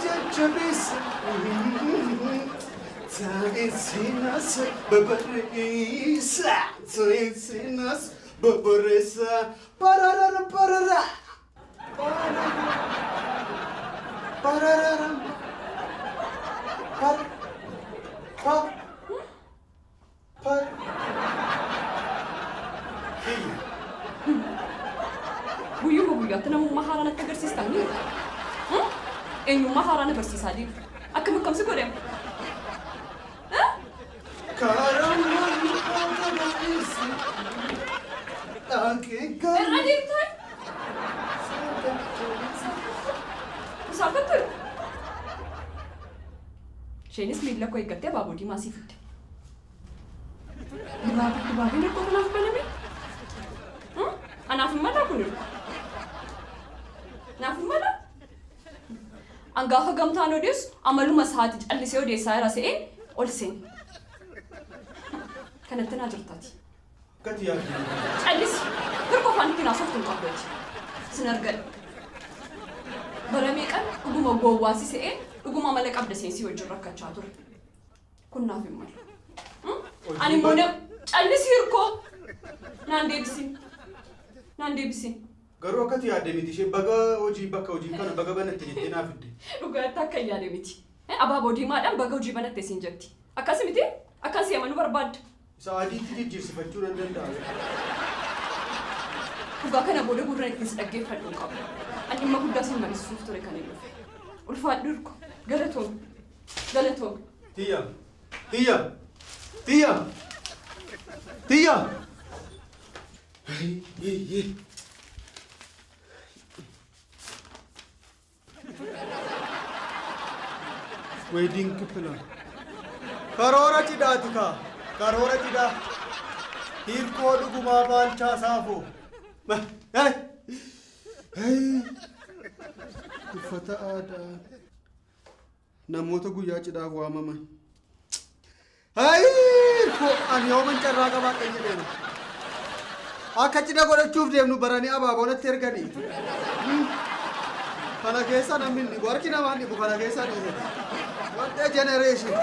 Jajjabeessa. Taa'ee seenaas babarreessa. Taa'ee seenaas babarreessa. Pararara parara. Pararara. Par. Pa. Par. Kiyya. Guyyuma guyyaatti namummaa haaraa natti agarsiistan ni eenyummaa haaraa na barsiisaa deemu. Akkam akkamsi godhama? Karaa baay'eessa. Dhaqee Irra deemtaa? Saalfattu? Isheenis miila koo eeggattee abaaboo diimaa sii fidde. Dibaabee dibaabeen hirkoo kanaaf baname? Anaaf hin malaa kun hirko? Naaf hin malaa? An gaafa gamtaan odeessu amaluma isaati callisee odeessaa jira se'ee ol seene. Kanatti naa jirtaati. Akkati yaadde. Callisi. Hirkoo afaan ittiin haasoftu hin qabdu ati. Sin argadhe. Bara meeqan dhuguma gowwaa si se'ee dhuguma amala qabda seen si wajjin rakkachaa ture. Kun naaf hin malu. Ani immoo callisi hirkoo. Naan deebisin. Naan deebisin. Garuu akkati yaadde miti ishee baga hojii bakka hojii kana baga banatte jettee naaf fidde. Dhugaatti akka hin yaade miti. Abaaboo diimaadhaan baga hojii banatte siin jetti. Akkas miti? Akkan si amanuu barbaadda. Isa adiitti jijjiirsifachuu nan danda'a. Dhugaa kana booda gurra ittiin si dhaggeeffadhu hin qabu. Ani dhimma guddaa sin mariisisuuf ture kan hin dhufe. Ulfaadhu hirko. Galatoomi. Galatoomi. Tiyya. Tiyya. Tiyya. Tiyya. Wedding plan. Karoora cidhaati kaa. Karoora cidhaa. Hiirkoo Dhugumaa Baalchaa Saafoo. Uffata aadaa. Namoota guyyaa cidhaaf waamaman. Hiirkoo ani yooman carraa qabaadha jedheera. Akka cidha godhachuuf deemnu baranii abaaboo natti erganii. Kana keessa namni hin dhibu. Harki namaa hin dhibu kana keessa dhiisati. What a generation.